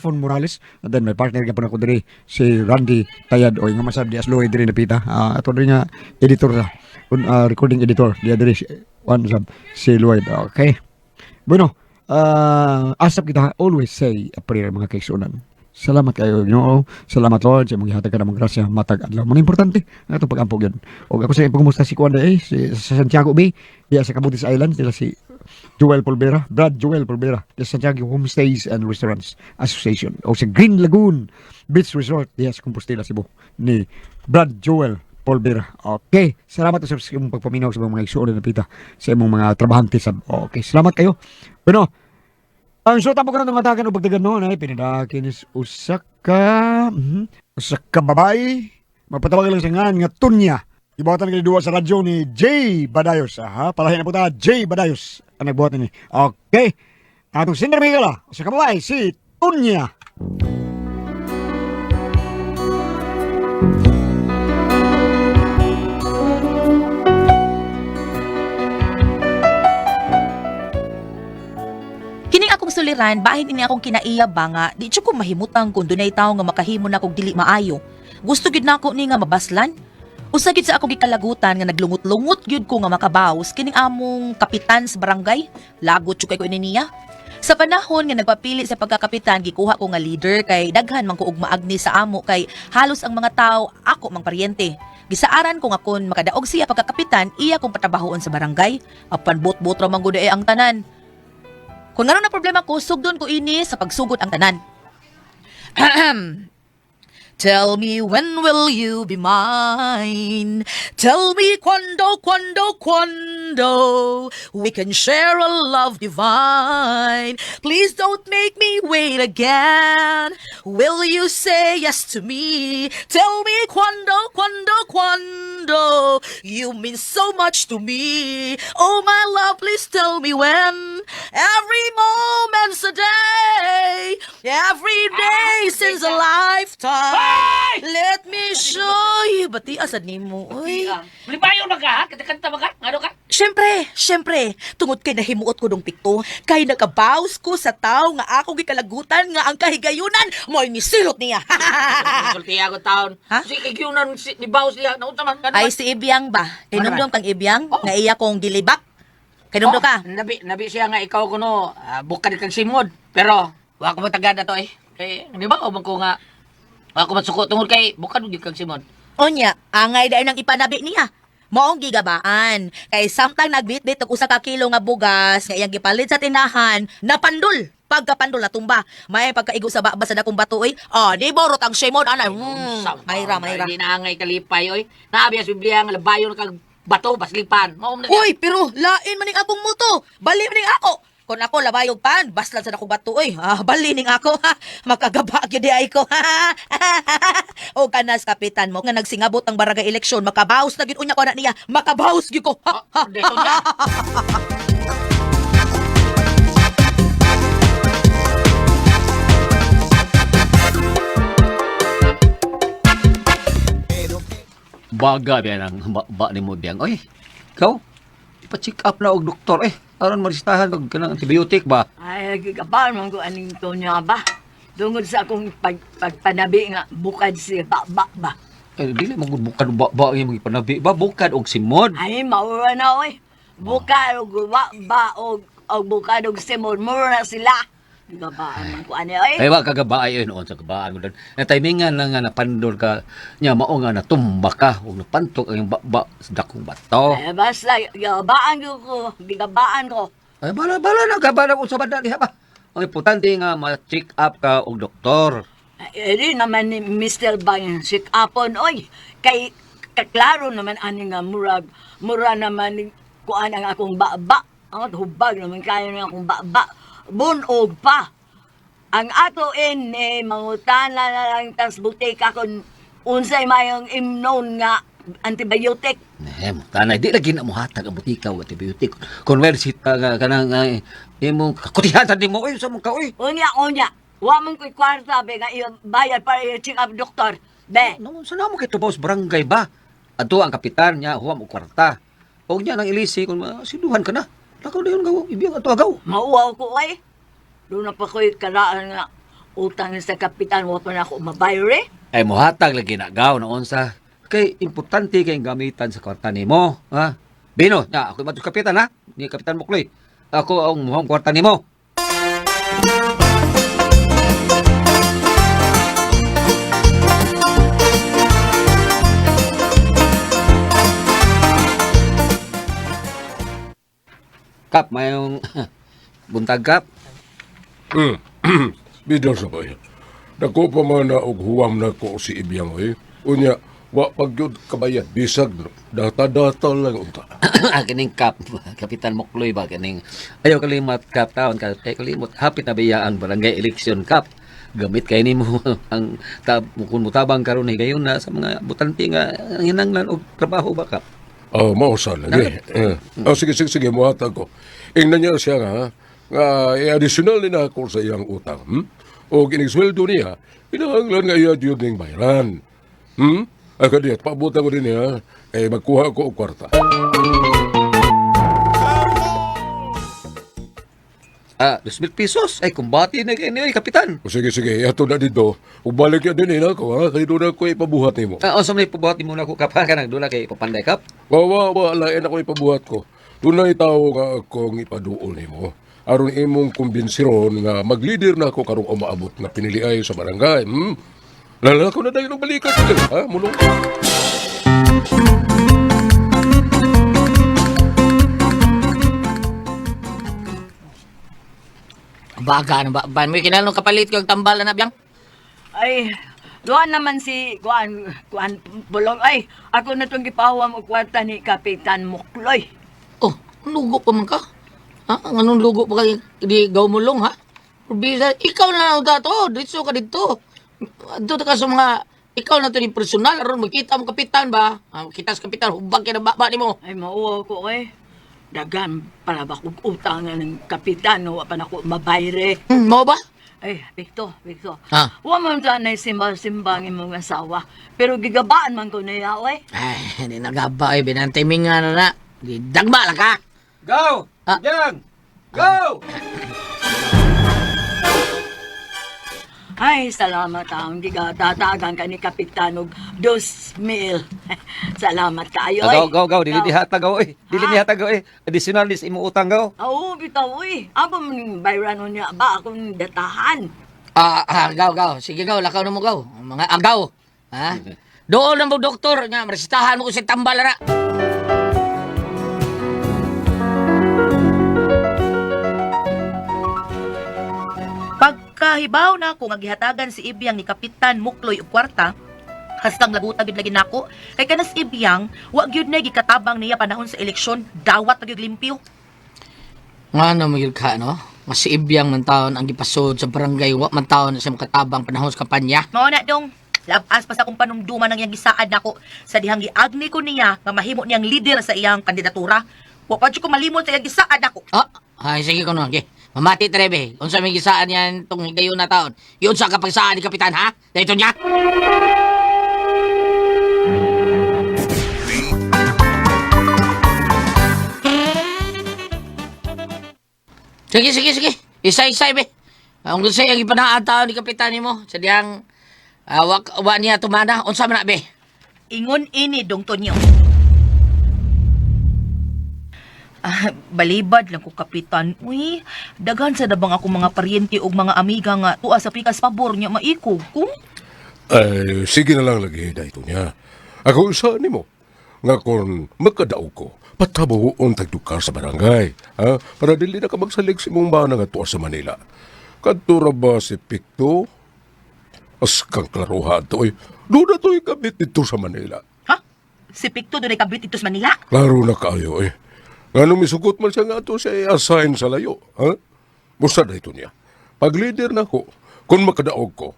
Saxophone Morales. And then may partner gyapon ako diri si Randy Tayad o nga masab di asloy diri napita. Ato diri nga editor ra. Recording editor diya diri si one sab si Lloyd. Okay. Bueno, asap kita always say a prayer mga kaigsuonan. Salamat kayo Ginoo. Salamat Lord sa imong gihatag kanamong grasya matag adlaw. Mga importante ang atong pag-ampo gyud. Og ako sa ipangumusta si Kuan eh, si, sa Santiago Bay, diya sa Camotes Island sila si Joel Polvera, Brad Joel Polvera, diya sa Santiago Homestays and Restaurants Association o sa Green Lagoon Beach Resort diya sa Compostela, Cebu ni Brad Joel Polvera. Okay, salamat sa imong pagpaminaw sa imong mga igsuon na pita sa imong mga trabahante sa. Okay, salamat kayo. Bueno, ang suot mo karon ng matagan o pagdagan noon ay pinadakin is usa ka usa ka babae magpatawag lang sa ngalan nga Tunya. Ibuhatan kay duwa sa radyo ni Jay Badayos. Aha, palahin na po ta Jay Badayos ang nagbuhat ni. Okay. Atong singer Miguel, usa ka babae si Tunya. Kining akong suliran, bahin ini akong kinaiya ba nga, di jud ko mahimutang kung dunay tawo nga makahimo na kog dili maayo. Gusto gyud nako ni nga mabaslan. Usa gyud sa akong gikalagutan nga naglungot-lungot gyud ko nga makabaws kining among kapitan sa barangay. Lagot jud kay ko ini niya. Sa panahon nga nagpapili sa pagkakapitan, gikuha ko nga leader kay daghan man ko og maagni sa amo kay halos ang mga tao ako mang paryente. Gisaaran ko nga kon makadaog siya pagkakapitan, iya kong patrabahoon sa barangay. Apan bot-bot ra man gud eh ang tanan. Kung ano na problema ko, sugdon ko ini sa pagsugod ang tanan. Tell me when will you be mine? Tell me quando, quando, quando we can share a love divine. Please don't make me wait again. Will you say yes to me? Tell me quando, quando, quando you mean so much to me. Oh my love, please tell me when. Every moment's a day, every day since a lifetime. Let me show you. Bati asad nimo, oy. Libayo na ka, ha? Kanta-kanta ba ka? Ano ka? Siyempre, siyempre, tungod kay nahimuot ko dong pikto, kay nakabaws ko sa tao nga ako gikalagutan nga ang kahigayunan mo'y nisilot niya. Sulti ako taon. Ha? Si Kigyunan, si, ni Baus niya. Naunsa man. Ano Ay man? si Ibyang ba? Kinumdum kang Ibyang Oh. nga iya kong gilibak. Kinumdum Oh, ka? Nabi siya nga ikaw kuno, bukad kang simod. Pero, wa ko matagad na to eh. Kay, di ba? O man ko nga, wa ko matsuko tungod kay bukad gyud kang simod. Unya, angay dayon ang ipanabi niya. Maong gigabaan. Kay samtang nagbitbit og usa ka kilo nga bugas nga iyang gipalit sa tinahan, napandol. Pagkapandol natumba. May pagkaigo sa baba sa dakong bato oy. Ah, di borot ang simod anay. Mayra, mayra. Hindi na angay kalipay oy. Naabi sa Biblia nga labayon kag bato baslipan. Mao man na siya. Uy, pero lain man ning akong muto. Bali man ning ako. Kung ako labayog pan, baslan sa akong bato oy. Ah, bali ning ako. Ha. Makagaba gyud di ay ko. O kanas kapitan mo nga nagsingabot ang barangay eleksyon, makabaws na gyud unya ko na niya. Makabaws gyud ko. Ha, ha. Oh, deto niya. Baga biyan ang ba, ba ni mo biyang. Oy, ikaw, ipa-check up na og doktor eh. Aron maristahan kag kanang antibiotic ba? Ay, gigabaan man ko aning tonya ba? Tungod sa akong pagpanabi nga bukad si ba ba. Eh, dili mo gud bukad ba ba ang imong ipanabi ba bukad og simod. Ay, maura na oy. Bukad og wa ba og og bukad og simod mura na sila. Gigabaan man ko ani oy. Ay wa kagabaay eh noon sa kabaan mo doon. Na timingan lang nga napandol ka nya mao nga natumba ka ug napantok ang iyong ba sa dakong bato. Ay, basta gigabaan ko, gigabaan ko. Ay bala bala na gabala ko sa banda diha ba. Ang importante nga ma-check up ka og doktor. Ay, di naman ni Mr. Bang sikapon oy. Kay kaklaro naman ani nga murag mura naman ni kuan ang akong baba. Ang hubag naman kayo ng akong baba. Bunog pa. Ang ato in eh, mangutana na lang tas butika kung unsay mayong imnon nga antibiotic. Eh, mo tanay di lagi na mohatag ang butika og antibiotic. Kung ta nga kanang imong kakutihan ta nimo oy sa mong ka oy. Unya, unya. Wa man ko'y kwarta be nga iyo bayad para i-check up doktor. Be. No, sa namo kay tubaw sa barangay ba? Adto ang kapitan niya huwam og kwarta. Og niya nang ilisi kung siduhan ka na. Lakaw dayon gaw, ibiyang ato agaw. Mauwaw ko ay. Doon na pa ko'y karaan nga. Utang sa kapitan wa pa na ako mabayre. Ay mohatag lagi na gaw na unsa. Kay importante kay gamitan sa kwarta nimo, ha? Bino, na ako matus kapitan ha. Ni Kapitan Mukloy. Ako ang muhang kwarta nimo. Kap, mayong buntag kap. Bida sa bay. Dako pa man na og huwam na ko si Ibyang oy. Unya, wa pagyud kabayad bisag data-data lang unta. Ah, kining kap, Kapitan Mukloy ba kining ayaw kalimot kap taon ka kay kalimot hapit na biya ang barangay election kap. Gamit kay nimo ang tab kung mutabang karon higayon na sa mga butante nga ang hinanglan og trabaho ba kap. Oh, mao sa lagi. Eh. Oh, sige sige sige mohatag ko. Ingnan niya siya nga nga i-additional ni na ako sa iyang utang. O kining sweldo niya, kinahanglan nga iya jud ning bayaran. Ay kadiyat paabutan ko din niya eh magkuha ko og kwarta. Ah, 2,000 pesos. Ay kumbati na kay niyo, kapitan. O sige sige, ato na dito. Ubalik ya din eh, nako ha, kay doon ako ipabuhat nimo. Ah, unsa man ipabuhat nimo nako kap ha kanang dula kay ipapanday kap. Wa wa wa lain ako ipabuhat ko. Dunay tawo nga akong ipaduol nimo. Aron imong kumbinsiron nga maglider na ako karong umaabot nga piniliay sa barangay. Lala ko na dayon og balikat dili, ha? Mulong. Baga ano ba? Ban mo kinahanglan kapalit kag tambal na biyang. Ay, duha naman si kuan kuan Bulong ay ako na tong gipawam og kwarta ni Kapitan Mukloy. Oh, lugo pa man ka. Ha? Anong lugo pa kay di gaw mulong ha? Bisa, ikaw na lang dato, dito ka dito. Dito ka sa mga ikaw na to ni personal aron makita mo kapitan ba? Ah, makita sa kapitan hubag kay na baba nimo. Ay mauwaw ko eh. Dagan para ba kog utang ng kapitan wa pa nako mabayre. Mao ba? Ay, Victor, Victor. Ha? Wa man ta nay simba-simba ang imong asawa. Pero gigabaan man ko niya, oy. Ay, di nagaba ay binantay minga na na. Di dagma lang ka. Go! Ah. Yang! Go! Ay, salamat ang gigatatagan ka ni Kapitan og 2,000. Salamat kaayo, Ah, oy. Gaw, gaw, gaw, dili dihatag gaw oy. Dili Ha? nihatag gaw oy. Additional is imo utang gaw. Oo, bitaw, oy. Ako man bayran niya ba akong datahan. Ah, ah, gaw, gaw. Sige gaw, lakaw na mo gaw. Mga agaw. Ha? Doon na mo doktor nga resitahan mo ko sa tambal na. Pagkahibaw na ako nga gihatagan si Ibyang ni Kapitan Mukloy og kwarta, hastang laguta gyud lagi nako kay kanas Ibyang wa gyud na gikatabang niya panahon sa eleksyon, dawat na gyud limpyo. Nga na mo ka, no? Mas si Ibyang man taon ang gipasod sa barangay, wa man taon na siya makatabang panahon sa kampanya. Mao na dong. Labas pa sa akong panumduman ng iyang gisaad nako sa dihang giagni ko niya nga mahimo niyang leader sa iyang kandidatura. Wa pa jud ko malimot sa iyang gisaad nako. Ah, ay, sige ko no, okay. Mamati, Trebe. Unsa may gisaan yan tong higayon na taon. Yun sa kapagsaan ni Kapitan, ha? Dahito niya? Sige, sige, sige. Isa-isa, be. Ang gusto yung ipanaan taon ni Kapitan nimo. Sa dihang, wa niya tumana. Unsa man na, be? Ingon ini dong Tonyo. Ah, balibad lang ko kapitan. Uy, daghan sa dabang ako mga paryente og mga amiga nga tuwa sa pikas pabor niya maikog ko. Ay, sige na lang lagi dahito niya. Ako isa nimo nga kung magkadaog ko, patabuon tagdukar sa barangay. Ha? Para dili na ka magsalig sa imong bana nga tuwa sa Manila. Kadto ra ba si Picto? As kang klaruha to, oy. Doon na to'y kabit dito sa Manila. Ha? Si Picto dunay kabit dito sa Manila. Klaro na kaayo eh. Nga nung misugot man siya nga ato siya i-assign sa layo. Ha? Busa na ito niya. Pag leader na ko, kung makadaog ko,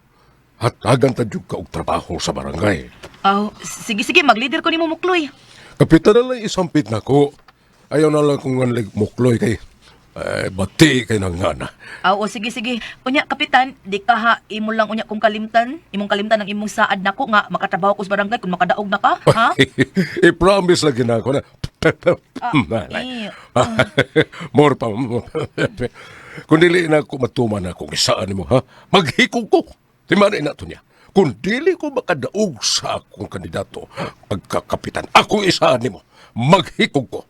hatagan ta jud ka og trabaho sa barangay. Aw, sige sige magleader ko nimo Mukloy. Kapitan na lang isampit na ko. Ayaw na lang kung nganlig mukloy kay ay, bati kay nang ngana. Aw, o sige sige. Unya kapitan, di ka ha imo lang unya kung kalimtan, imong kalimtan ang imong saad nako nga makatrabaho ko sa barangay kung makadaog na ka, ha? I-promise lagi na ako na. Eh, More pa. Kung dili na ako matuman akong isaan nimo, ha? Maghikog ko. Timana na to niya. Kung dili ko makadaog sa akong kandidato, pagkakapitan, akong isaan nimo, maghikog ko.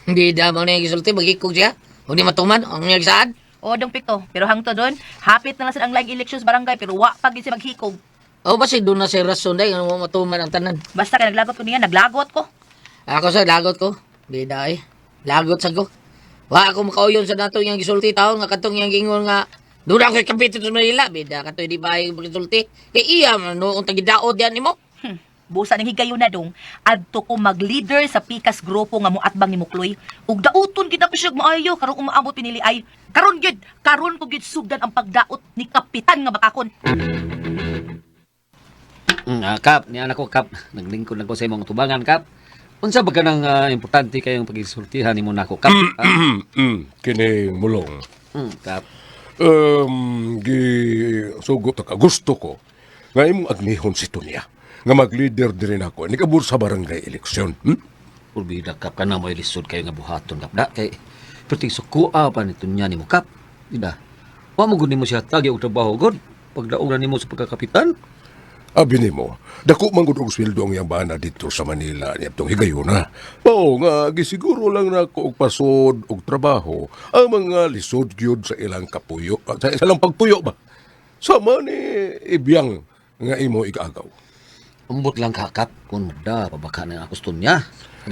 Hindi da mo na yung gisulti, magikog siya. Huwag di matuman, ang niyang saan. O, dong pikto. Pero hangtod doon, hapit na lang sa ang laing elections barangay, pero wa pa gid siya maghikog. O basi doon na siya rason dahil ano mo matuman ang tanan. Basta kay naglagot ko niya, naglagot ko. Ako sa lagot ko. Bida eh. Lagot sa ko. Wa ako makauyon sa dato yang gisulti taon nga katong yang gingon nga doon ako kapit sa Manila. Bida kato di ba yung gisulti. Kay iya man noong tagidaot yan nimo. Busa nang higayon na dong, adto ko mag-leader sa pikas grupo nga moatbang ni Mukloy. Ug dauton gid ako siya maayo karon umaabot pinili ay. Karon gid, karon ko gid sugdan ang pagdaot ni kapitan nga bakakon. Kap, ni anak ko, Kap. Naglingkod lang ko sa imong tubangan, Kap. Unsa ba ka nang importante kayong pagsultihan nimo nako, Kap? Ah, Kini mulong. Kap. Gi sugot ka gusto ko nga imong agnihon si Tunya nga mag-leader diri nako nikabur sa barangay eleksyon. Urbida, Kap, kana mo ilisod kayo nga buhaton, Kap. Da, kay perting sukua pa nito niya nimo, Kap. Ida. Wa mo gud nimo siya tagi og trabaho gud. Pagdaog na nimo sa pagkakapitan. Abi nimo, dako man gud og sweldo ang iyang bana dito sa Manila niadtong higayuna. Oo nga gisiguro lang nako og pasod og trabaho ang mga lisod gyud sa ilang kapuyo, sa ilang pagpuyo ba. Sama ni Ibyang nga imo igaagaw. Umbot lang ka, Kap. Kung da, pabaka na ako niya.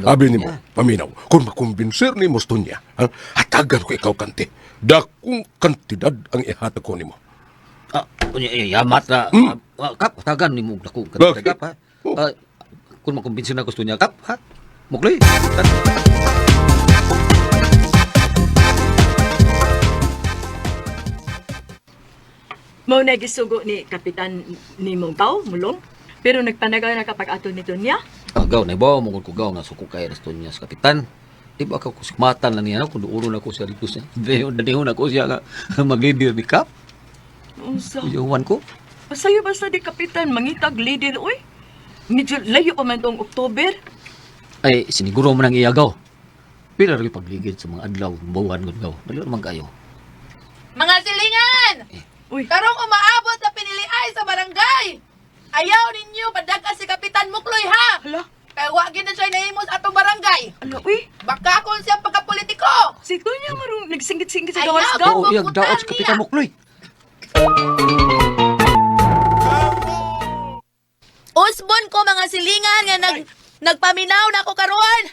Abi nimo, paminaw, kung makumbinser nimo sa Tunya, ha, hatagan ko ikaw kanti. Dakong kantidad ang ihatag ko nimo. Ah, unya eh, yamat na. Ah, Kap, tagan nimo og dako Bakit? kantidad, Kap, ha. Oh. Ah, kung makumbinser na gusto niya, Kap, ha. Mukloy. Mao na gisugo ni Kapitan nimong tao, mulong. Pero nagpanagaw na kapag ato nito niya. Ah, gaw, naibaw mo ko gaw nga suko kay resto niya sa kapitan. Di ba ako kusmatan lang niya, no? Kung duuro na ko siya dito siya. Danihon ako siya nga mag-leader ni Kap. Unsa? Iwan ko. Pasayo basta di Kapitan, mangitag leader, uy. Medyo layo pa man tong October. Ay, siniguro mo nang iyagaw. Pila rin pagligid sa mga adlaw, buwan gud gaw. Dali man kayo. Mga silingan! Uy. Karong umaabot sa piniliay sa barangay! Ayaw ninyo padagan si Kapitan Mukloy ha! Hala, Kay wa gid na siya nahimo sa atong barangay. ala, uy. Baka kon siya pagkapolitiko. Si Tonya marong nagsingit-singit sa Ayaw, gawas gaw. Oo, iyag mabutan daot sa Kapitan niya. Mukloy. Usbon ko mga silingan nga nagpaminaw na ako karon.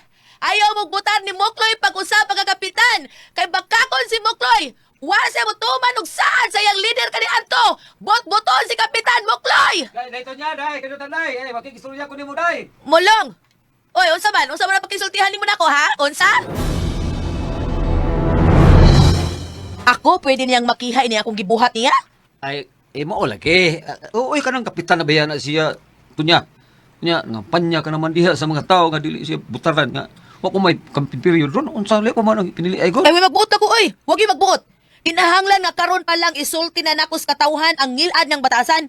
Ayaw mo butar ni Mukloy pag-usap pagkakapitan. Kay bakakon si Mukloy. Wa siya motuman og saan sa iyang leader kani anto. Bot-boton si Kapitan Mukloy. Dai, dai to niya, dai, kayo tanay. Eh, makikisulya ko nimo dai. Mulong. Oy, unsa man? Unsa man ang pakisultihan nimo nako ha? Unsa? Ako pwede niyang makihay niya akong gibuhat niya? Ay, eh, mao lagi. Ah, Uy, kanang kapitan na ba yan na siya? Tunya. Tunya, nga panya ka naman diha sa mga tao nga dili siya butaran nga. Wa ko may campaign period ron. Unsa li pa man ang pinili ay ko. Ay, may magbuot ako, oy. Huwag yung magbuot. Kinahanglan nga karon pa lang isulti na nako sa katawhan ang ngilad ng batasan.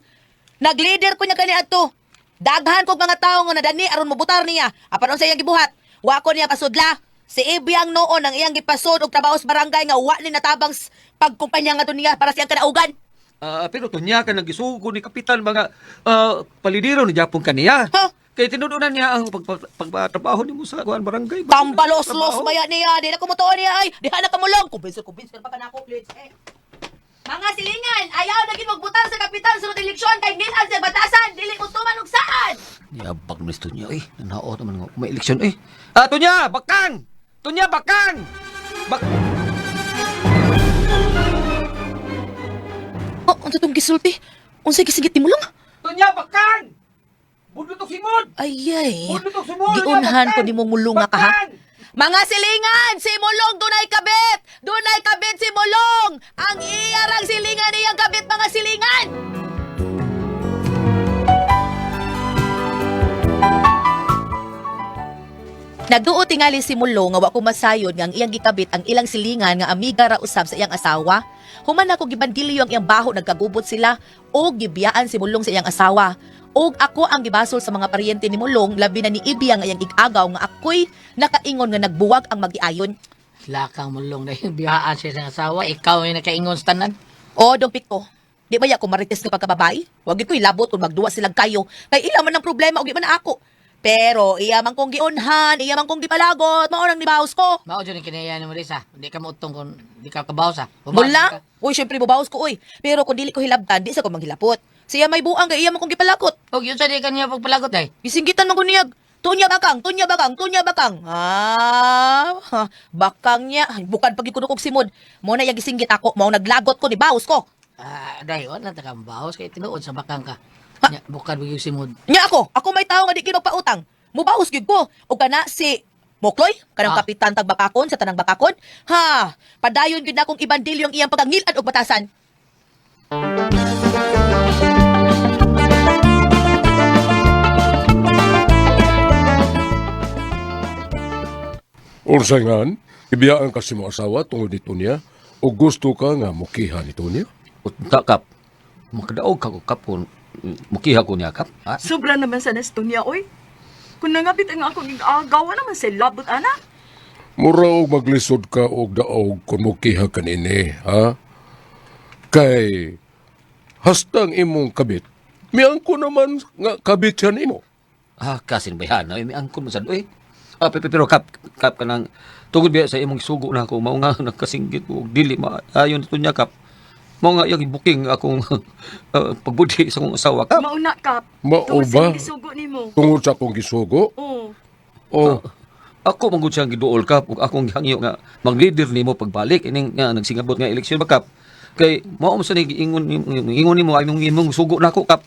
Nag-leader ko niya kani adto. Daghan kog mga tawo nga nadani aron mobutar niya. Apan unsa iyang gibuhat? Wa ko niya pasudla. Si Ibyang noon ang iyang gipasod og trabaho sa barangay nga wa ni natabang pagkumpanya nga niya para siyang kadaugan. Ah, pero tunya ka nagisugo ni kapitan mga palidero ni Japon kaniya. Ha? Kay tinudunan niya ang pagpatrabaho nimo sa kuan barangay. Tambalos-los Trabaho. maya niya. Di na kumutuon niya ay. Di na kamulong. Kumbinser, kumbinser pa ka na ako, please. Eh. Mga silingan, ayaw na gid magbutar sa kapitan sa eleksyon kay ngilad sa batasan. Dili mo tuman og saan. Yabag naman si Tunya eh. Nanaot naman nga may eleksyon eh. Ah, Tunya, bakang! Tunya, bakang! Bak Oh, unsa tong gisulti? Unsa gisigit ni mulong? Tunya, bakang! Budlo tong simod! Ayay. Budlo tong sumod! Giunhan ko ni mong mulong nga ka ha. Mga silingan, si Mulong dunay kabit! Dunay kabit si Mulong! Ang iyarang silingan iyang kabit mga silingan! Nagduo tingali si Mulong nga wa ko masayod nga ang iyang gikabit ang ilang silingan nga amiga ra usab sa iyang asawa. Human ako gibandilyo ang iyang baho nagkagubot sila og gibiyaan si Mulong sa iyang asawa. Og ako ang gibasol sa mga paryente ni Mulong labi na ni Ibi ang iyang igagaw nga ako'y nakaingon nga nagbuwag ang magiayon. Lakang mulong na yung bihaan siya sa asawa. Ikaw yung nakaingon sa tanan. O, dong piko. Di ba ya ko marites nga pagkababae? Wag gyud ko ilabot kung magduwa silang kayo. Kay ila man ang problema og di man na ako. Pero iya man kong giunhan, iya man kong gipalagot, mao nang nibaos ko. Mao dyan ang kinaya ni Marisa. Hindi ka mautong kung di ka kabaw sa. Mula? Uy, syempre bubaos ko uy. Pero kung dili ko hilabtan, di sa ko manghilapot. Siya may buang kay iya man kong gipalagot. Og yun sa di kanya pagpalagot ay. Gisinggitan man ko niyag. Tunya bakang, tunya bakang, tunya bakang. Ah, ha, bakang niya. Ay, bukan pag og simod. Mo na yang gisinggit ako, mao naglagot ko ni baos ko. Ah, dahil wala ta kang baos kay tinuod sa bakang ka. Nya, bukad wag yung simod. Nya ako, ako may tao nga di kay magpautang. Mubaos gyud ko. Og kana si Mokloy, kanang kapitan tag bakakon sa tanang bakakon. Ha, padayon gyud na akong ibandilyo ang iyang pagangilad og batasan. Unsay ngan, ibiyaan ka si mo asawa tungod nito niya o gusto ka nga mukiha nito niya? Unta kap. Makadaog ka ko kap kung mukiha ko niya kap. Ha? Sobra naman sa nastunya, oy. Kung nangapit ang akong igagawa naman sa labot, anak. Mura og maglisod ka og daog kung mukiha kanini, ha? Kay hastang imong kabit, miangko naman nga kabit siya nimo. Ah, kasin bayhan na may angkon man sad oy. Ah, pero, pero kap kap kanang tungod biya sa imong sugo na ako mao nga nagkasinggit ko og dili maayon nito niya kap. Mao nga iyang booking akong pagbudhi sa akong asawa kap. Mauna, Kap. Mao Tungod sa ba? gisugo nimo. Tungod sa akong gisugo? Oo. Oh, Ako man gud siyang giduol kap ug akong gihangyo nga mag-leader nimo pagbalik ining nga nagsingabot nga eleksyon ba kap. Kay mao man sa ni giingon ingon nimo ay imong imong sugo nako kap.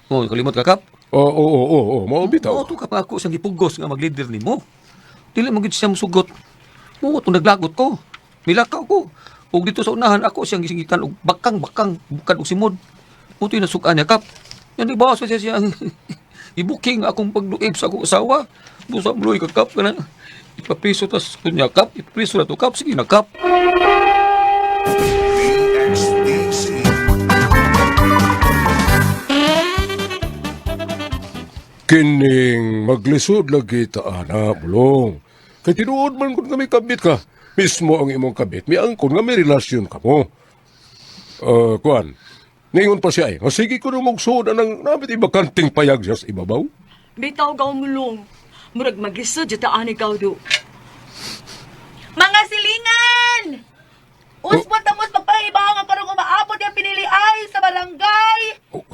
Oh, kalimot ka kap. oo, oo, oo, oo, mao bitaw. Oo, to kap ako siyang gipugos nga mag-leader nimo. Dili man gud siya mosugot. Mo tong naglagot ko. Milakaw ko. Ug dito sa unahan ako siyang gisingitan og bakang-bakang bukad og simod. Mo to'y nasukan niya kap. Yan di ba sa siya siyang ibuking akong pagduib sa akong asawa. Busa mloy ka kap kana. Ipapiso tas kunya kap, ipapiso na to kap, sige na kap. Kining maglisod lagi ta ana bulong. Kay tinuod man kun nga may kabit ka. Mismo ang imong kabit, miangkon nga may relasyon ka mo. Kuan. Ningon pa siya eh. Nga sige ko nung magsuod anang namit ibakanting payag siya sa ibabaw. Bitaw gaw mulong. Murag maglisod jud ta ani gaw do. Mga silingan! Usbot na mos magpahibaw nga karong umaabot yung pinili ay sa barangay.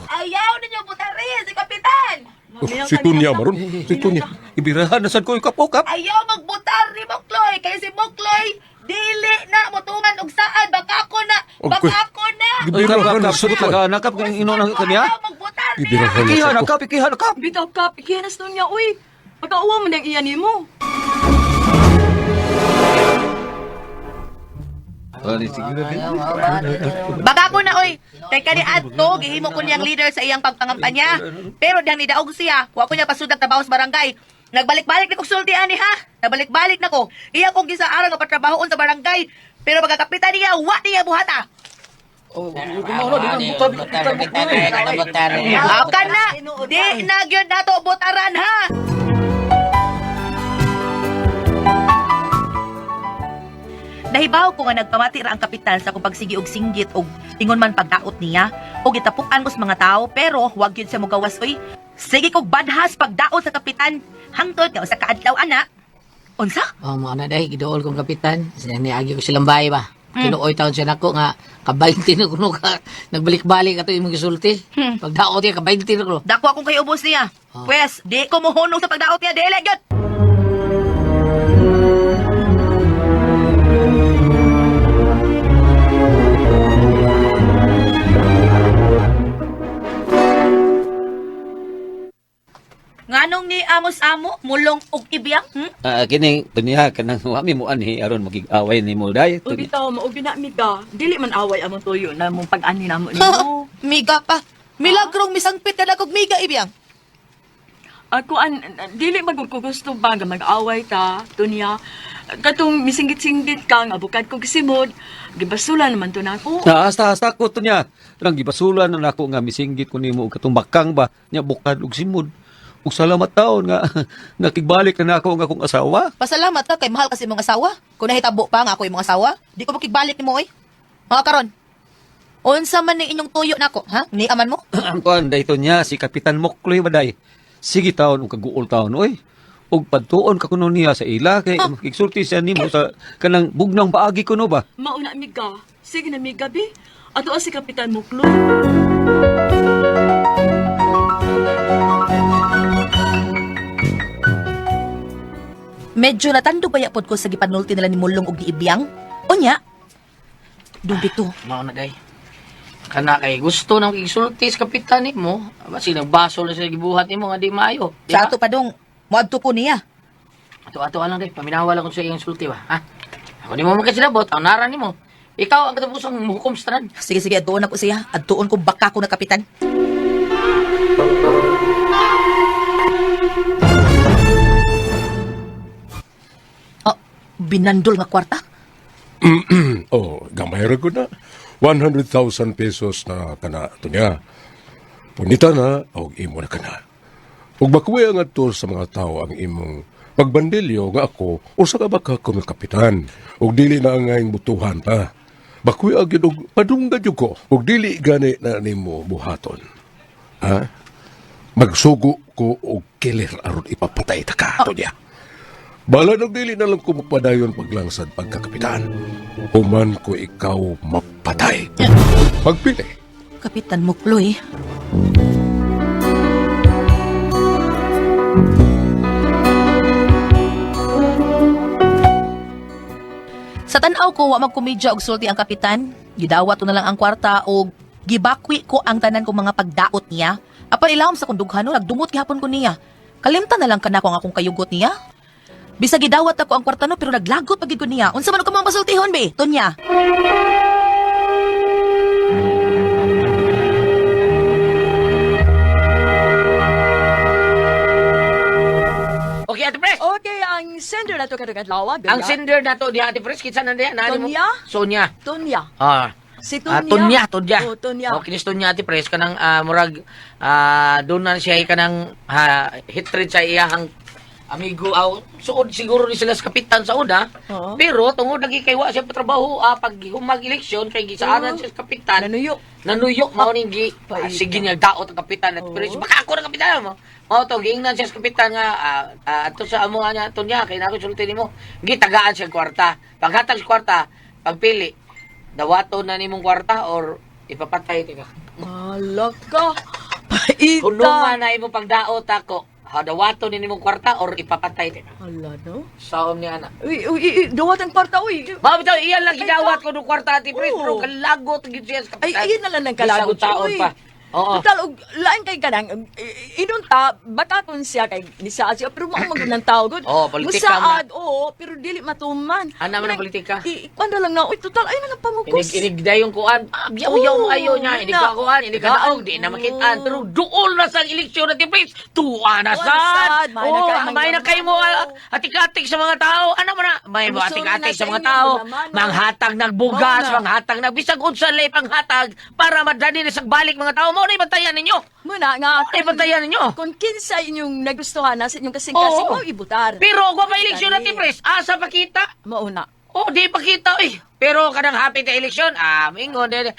Ayaw ninyo butarin si Kapitan. Oh, si Tunya maron. Si Tunya. Ibirahan na sad ko yung kap, oh, kap. Ayaw magbutar ni Mokloy kay si Mokloy dili na motungan og saan baka ko na Okay. baka ko na. Ay, kap, kap, Gibirahan na kap, sad sugot ko. na ka, na kap, ang ino na kaniya. Ayaw magbutar niya. Gibirahan na Ikiha sad na ko. kap, ikiha na kap. Bitaw, Kap. Ikihanas niya, oy. Pagkauwa mo nang iya nimo. Baka ko na oy. Kay kani adto gihimo ko niyang leader sa iyang pagpangampanya. Pero dihang nidaog siya, wa ko niya pasudag trabaho sa barangay. Nagbalik-balik na kog sulti ani ha. Nagbalik-balik na ko. Iya kong gisaaran nga patrabahoon sa barangay. Pero pagkakapitan niya, wa niya buhata. Oh, Akan na. Di na gyud nato butaran ha. Nahibaw ko nga nagpamati ra ang kapitan sa akong pagsigi og singgit og ingon man pagdaot niya og gitapukan ko sa mga tao pero wag gyud siya mogawas oy. Sige kog badhas pagdaot sa kapitan hangtod nga usa ka adlaw ana. Unsa? Oh, mo na dahil giduol kong kapitan. Siya niagi ko silang bahay ba. Kinuoy taon siya nako nga ka-20 na kuno ka nagbalik-balik ato imong gisulti. Pagdaot niya ka-20 na kuno. Dako akong kay ubos niya. Pwes, di ko mohunong sa pagdaot niya dili gyud. Nganong ni Amos Amo mulong og ibiyang? Hmm? Ah, kini tunya kanang wami mo anhi aron magig-away nimo day. Uy, bitaw, mao gina miga. Dili man away among tuyo na mong pag-ani namo nimo. Miga pa. Milagrong misangpit na kog miga ibiyang. Ako an dili magud ko gusto ba nga mag-away ta, Tunya. Katong misinggit-singgit ka nga bukad ko gisimod, gibasula naman to nako. Na hasta hasta ko tunya. Rang gibasulan na nako nga misinggit ko nimo og katong bakang ba nya bukad og simod. Ug salamat taon nga nakigbalik na nako ang akong asawa. Pasalamat ka kay mahal kasi imong asawa. Kung nahitabo pa nga ako imong asawa, di ko makigbalik nimo oy. Mga karon. Unsa man ning inyong tuyo nako, ha? Ni aman mo? Ang kuan dayto niya si Kapitan Mokloy baday. Sige taon ug kaguol taon oy. Ug padtuon ka kuno niya sa ila kay makigsulti siya nimo sa kanang bugnang paagi kuno ba. Mauna miga. Sige na miga bi. Ato si Kapitan Mukloy. Medyo natando baya pod ko sa gipanulti nila ni Mulong og ni Ibyang. Unya. Dubi to. Mao na day. Kana kay gusto nang isulti sa kapitan nimo, basi nagbaso na sila gibuhat nimo nga di maayo. Di Sa ba? ato pa dong, moadto ko niya. Ato-ato lang day, paminawa lang ko sa iyang sulti ba, ha? Ako nimo man kasi labot, ang nara nimo. Ikaw ang katapusang hukom sa tanan. Sige sige, adtuon ako siya. Adtuon ko baka ko na kapitan. Oh, binandol nga kwarta. Oh, gamay ra gud na. 100,000 pesos na kana to niya. Punita na og imo na kana. Ug makuwi ang adto sa mga tao ang imong pagbandilyo nga ako usa ka baka ko nga kapitan ug dili na angayng butuhan pa. Bakuwi ang gyud og padunggan gyud ko ug dili gani na nimo buhaton. Ha? Magsugo ko og killer aron ipapatay ta ka to niya. Bala nag dili na lang ko magpadayon paglangsad pagkakapitan. Human ko ikaw mapatay. Pagpili. Kapitan Mukloy. Sa tan-aw ko, wa magkomedya og sulti ang kapitan. Gidawat ko na lang ang kwarta og gibakwi ko ang tanan kong mga pagdaot niya. Apan ilawom sa kong dughano, nagdumot gihapon ko niya. Kalimtan na lang kanako ang akong kayugot niya. Bisag gidawat ako ang kwarta no, pero naglagot pagid ko niya. Unsa man ka mga masultihon be? Tunya. Okay, Ate Pres. Okay, ang sender na to karong adlaw. Ang sender na to diha Ate Pres, kinsa na diha? Naa nimo? Tonya? Sonya. Tonya. Ah. Si Ah, Tonya. Tonya, Tonya. Oh, Tonya. Oh, kinis Tonya Ate Pres kanang murag doon na siya kanang hatred sa iyahang amigo aw suod siguro ni sila sa kapitan sa una. Oo. Pero tungod lagi kay wa siya patrabaho pag humag eleksyon kay gisaanan siya sa kapitan. Nanuyok. Nanuyok mao ning gi Paita. sige niya daot ang kapitan at Oo. pero baka ako na kapitan mo. Mao to giingnan siya sa kapitan nga adto sa amo nga niya Tonya kay nako sulti nimo. Gitagaan siya kwarta. Paghatag sa kwarta, pagpili dawaton na nimong kwarta or ipapatay tika. Malaka. Paita. Kuno man na imong pagdaot ako, ha dawaton ni nimong kwarta or ipapatay tika. Hala no. Saom ni ana. Uy, uy, uy, dawat ang kwarta, uy. Mao bitaw iyan lang gidawat ko ng kwarta ati Pres, Oo. pero kalagot gid siya sa Ay, kapitan. ayun na lang ang kalagot. Bisag taon Uy. pa. Oo. Total, og, lain kay kanang, inunta, batakon siya kay nisaad siya, pero mao man gud ng tao gud. Oo, politika Musaad, oo, pero dili matuman. Ana man ang politika. Kuan na lang na, uy, total, ayun na lang pamukos. Inig inig dayong kuan. Ah, yaw yaw Oo, ayo niya, inig na. ka kuan, inig ka daog, di na makitaan. Pero duol na sa eleksyon natin, please. Tuwa na Tuwa na sad. sad. May na Oo, kay may na kay mo atik-atik sa mga tao. Ano mo na? May mo Ang sura atik-atik na sa sa mga inyo, tao. naman, oh. Manghatag ng bugas, Mao na. manghatag ng bisag unsa lay panghatag para madani na sa balik mga tao. Mao na ibantayan ninyo. Muna nga, Mao na ibantayan ninyo. kung kinsa inyong nagustuhan na sa inyong kasing-kasing, Oo. mao ibutar. Pero wa pa eleksyon natin, pres. Asa pakita? Mauna. Oh, di pa kita eh. Pero kanang happy ta eleksyon, mingon din.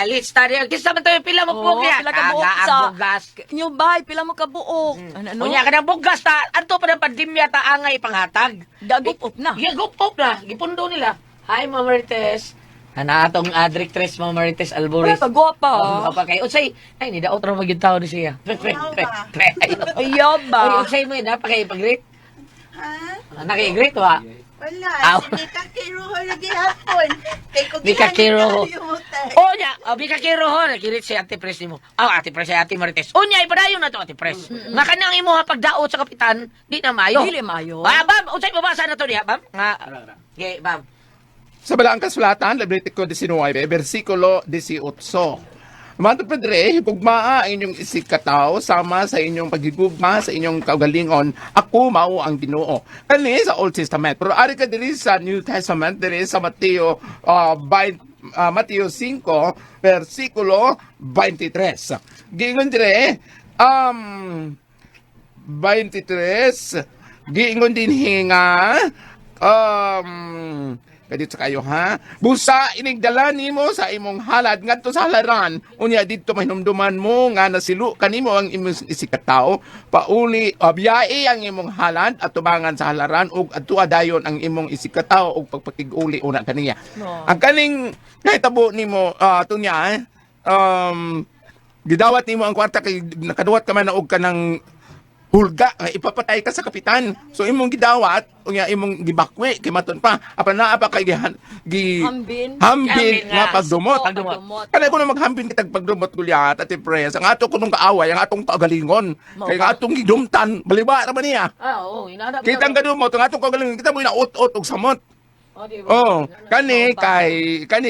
Let's start. Kisa man tayo pila mo Oo, po kaya. pila ka buok Aga sa ang bugas. Inyong bahay, pila mo kabuok. Ano, ano? Unya kanang bugas ta, anto pa ng pandemya ta angay panghatag. Gagupop na. Gigupop na, gipundo nila. Hi, Ma'am Marites. Ana atong directress Ma'am Marites Alboris. Ay, pagwapa. Pagwapa kay. Unsay, ay ni daot ra magyud tawo ni siya. Pre, pre, pre. Ayaw ba? Oy, unsay mo napakay-pag-greet? Ha? Naki-greet wa? Wala. Aw. Si Mika Kiruho lagi hapon. Kay kung Mika Kiruho. Oh. Onya, oh, Mika Kiruho, nakirit si Ate Pres nimo. Aw, Ate Pres, si Ate Marites. Unya, ipadayon na to, Ate Pres. Nga kanang imo ha pagdaot sa kapitan, di na maayo. Dili maayo. Ah, bam, unsay mabasa na to diha, bam? Nga, okay, bam. Sa Balaang Kasulatan, Lebritico 19, versikulo 18. Mga Padre, higugmaa ang inyong isikataw sama sa inyong paghigugma sa inyong kaugalingon, ako mao ang Ginoo. Kani sa Old Testament. Pero ari ka diri sa New Testament, diri sa Mateo Mateo 5, versikulo 23. Giingon dire, 23, giingon din hinga, um, kadito kayo ha. Busa inigdala nimo sa imong halad ngadto sa halaran. Unya didto mahinumduman mo nga nasilo kanimo ang imong isikatao. Pauli abiyai ang imong halad at tubangan sa halaran ug adtua dayon ang imong isikatao ug pagpakig-uli una kaniya. No. Ang kaning nahitabo nimo tunya eh, gidawat nimo ang kwarta kay nakaduwat ka man na og kanang hulga nga ipapatay ka sa kapitan. So imong gidawat unya imong gibakwe kay maton pa apan naa pa kay gihan, gi Hambin. hambin Hambin nga nga. pagdumot. Pagdumot. Kanay ko na maghambin kitag pagdumot gulyat at pres. Ang ato kunong kaaway, ang atong kagalingon. Kay ang atong gidumtan, baliwa ra ba niya? Ah, oo, inana. Kitang kadumot, ang atong kagalingon, kita mo inaut-ut og samot. Oh, di ba? Oh, kani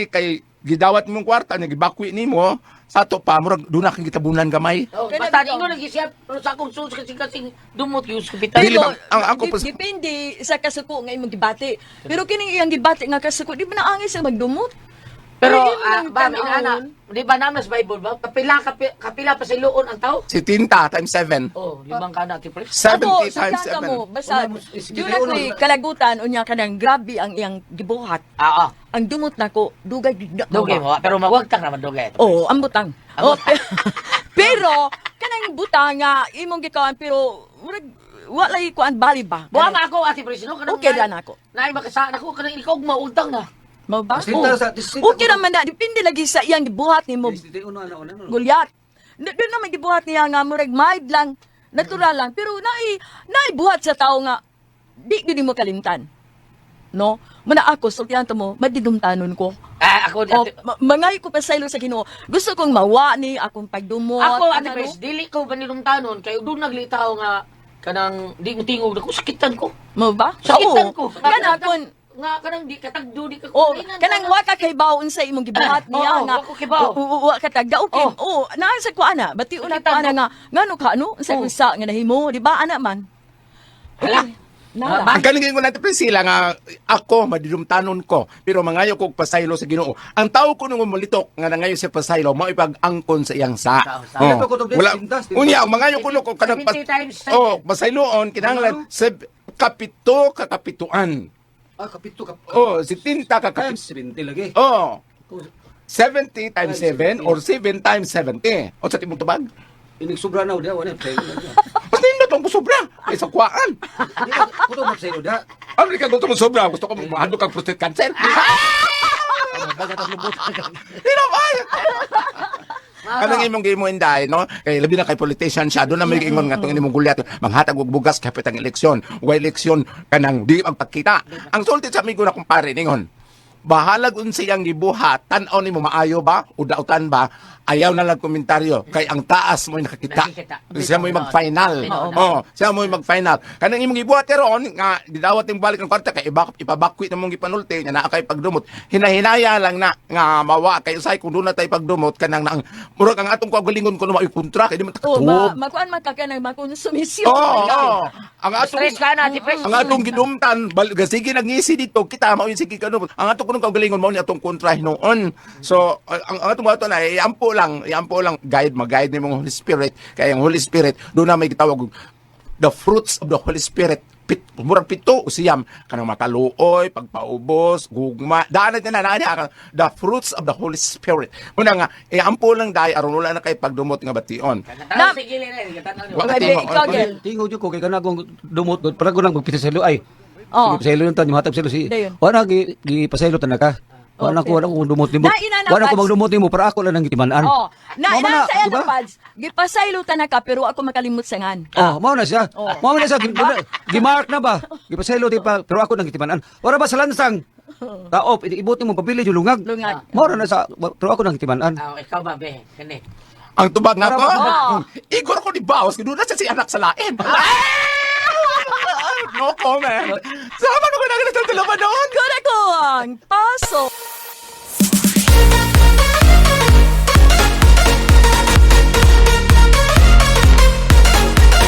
kay gidawat mong kwarta nga gibakwi nimo sa ato pa murag duna kang gitabunan gamay. Oh, basta ingon lagi siya pero sa akong sus kasi kasing dumot yung kapitan. Dili ba- ang ako Depende sa kasuko nga imong gibati. Pero kining iyang gibati nga kasuko, di ba naangay sa magdumot? Pero Pwede mo nang ba tan-awon. inana, di ba naman sa Bible ba? Kapila kapila pa sa iloon ang tao. Si Tinta times 7. Oh, limang kana ti pres. 70 Ako, times sugdan ka 7. mo, basta, doon ako'y kalagutan, unya ka ng grabe ang iyang gibuhat. Ah, ah. Ang dumot nako, dugay gid na. Dugay mo, pero mawagtang naman dugay. Oo, ang butang. Oh, pero kanang butang nga imong gikawan pero murag walay kuan bali ba? Buha ma ako ati pres no kanang Okay ra na ako. Naay makasaan ako kanang ikaw mautang na. Mao ba? Sinta Oo. sa- sinta Okay ko. naman na, depende lagi sa iyang gibuhat nimo. Gulyat. Doon naman gibuhat niya nga murag mild lang, natural lang, pero naay naay buhat sa tao nga di gyud nimo kalimtan. No? Muna ako sultihan to mo, madidumtanon ko. Ah, ako O, mangay ko pasaylo sa Ginoo. Gusto kong mawa ni akong pagdumot. Ako ati ano, pres dili ko banilumtanon kay doon naglitaw nga kanang di mo tingog ako sakitan ko. Mo ba? Sakitan ko. Oo. Kana kon nga kanang di katagdo di ka Oh, kanang wa ka kay baon sa imong gibuhat niya Oo, nga. wa ko kibaw. Oo, wa ka tagda. Okay. Oh. Oo, naa sa ko ana, bati una ko Sakitan ana ko. nga ngano ka ano sa Oo. unsa nga nahimo, di ba ana man? Hala. Nala. Ang kaning ko natin Priscilla nga ako madidumtanon ko pero mangayo kog pasaylo sa Ginoo. Ang tao ko nung mulitok nga nangayo sa pasaylo mao ipag-angkon sa iyang sa. Sa- Oh. sa. Wala. Unya mangayo kuno ko kanang 70 times seven. Oh, pasayloon kinahanglan seb kapito kakapituan. Ah, kapito kap. Oh, 70 kakapito. Times 70 lagi. Oh. 70 times 7 or 7 times 70. O sa timong tubag? Inig sobra na udah wala pasaylo na. Basta hindi na itong sobra. Ay, sa kuwaan. Kuto mo pasaylo da. Ano ka gusto mo sobra? Gusto ko mahalo kang prostate cancer. Bagat ang lubot. Hindi ba? Kanang imong gimo inday, no? Kay labi na kay politician siya, doon na may ingon nga tong imong gulyat, manghatag og bugas kapit ang eleksyon. Way eleksyon kanang di magpakita. Ang sulti sa amigo na kumpare ningon. Bahalag unsa iyang gibuhat, tan-aw nimo maayo ba o dautan ba? Ayaw na lang komentaryo kay ang taas mo'y nakakita. Nakikita. Siya mo'y mag-final. Oo. Oh, siya mo'y mag-final. Kanang imong gibuhat karon nga gidawat imong balik ng kwarta kay ipabakwit na mong gipanulti nga naa kay pagdumot. Hinahinaya lang na nga mawa kay usay kung doon na tay pagdumot kanang naang murag ang atong kaugalingon kuno mao'y kontra kay di man Oh, ma takatuob. makuan man ka kanang makonsumisyon. Oo, oo. Ang atong Stress ka na ati pres. ang atong gidumtan bal, sige nangisi dito kita mao yung sige kanu ang atong kunong kaugalingon mao ni atong kontra hinuon. So ang atong ato na iampo lang guide mag-guide nimong Holy Spirit kay ang Holy Spirit doon na may gitawag og the fruits of the Holy Spirit. Murag pito o siyam kanang makaluoy, pagpaubos, gugma. Daan na na na the fruits of the Holy Spirit. Muna nga iampo lang dai aron wala na kay pagdumot nga bation. Tanaw si Gili na, tanaw niyo. Wa- Okay, Tingo, ikaw, Gel. Tingo jud ko kay kana akong dumot gud para ko nang magpasaylo ay. Oh. Sige pasaylo tan matag pasaylo si. Dayon. Wala gi gi pasaylo tan ka. Wala ko wala ko dumot nimo. Na, ina na, Wala ko Pads. magdumot nimo para ako lang ang gitiman-an. Oh, na Mao man ina sa di ano ba? pads. Gipasaylo ta na ka pero ako makalimot sa ngan. Oh, mao na siya. Oh. Mao na siya. Gimark na ba? Gipasaylo di pa pero ako nang gitiman-an. Wala ba sa lansang? Taop, ibot nimo pabili yung lungag. Lungag. Mao na sa pero ako nang gitiman-an. Ah, ikaw ba be? Kani. Ang tubag nga ko, Oo. Igor ko ni Baos, doon na siya si anak sa lain. No comment. Sama ko na ganito dalawa noon. Kurakong paso.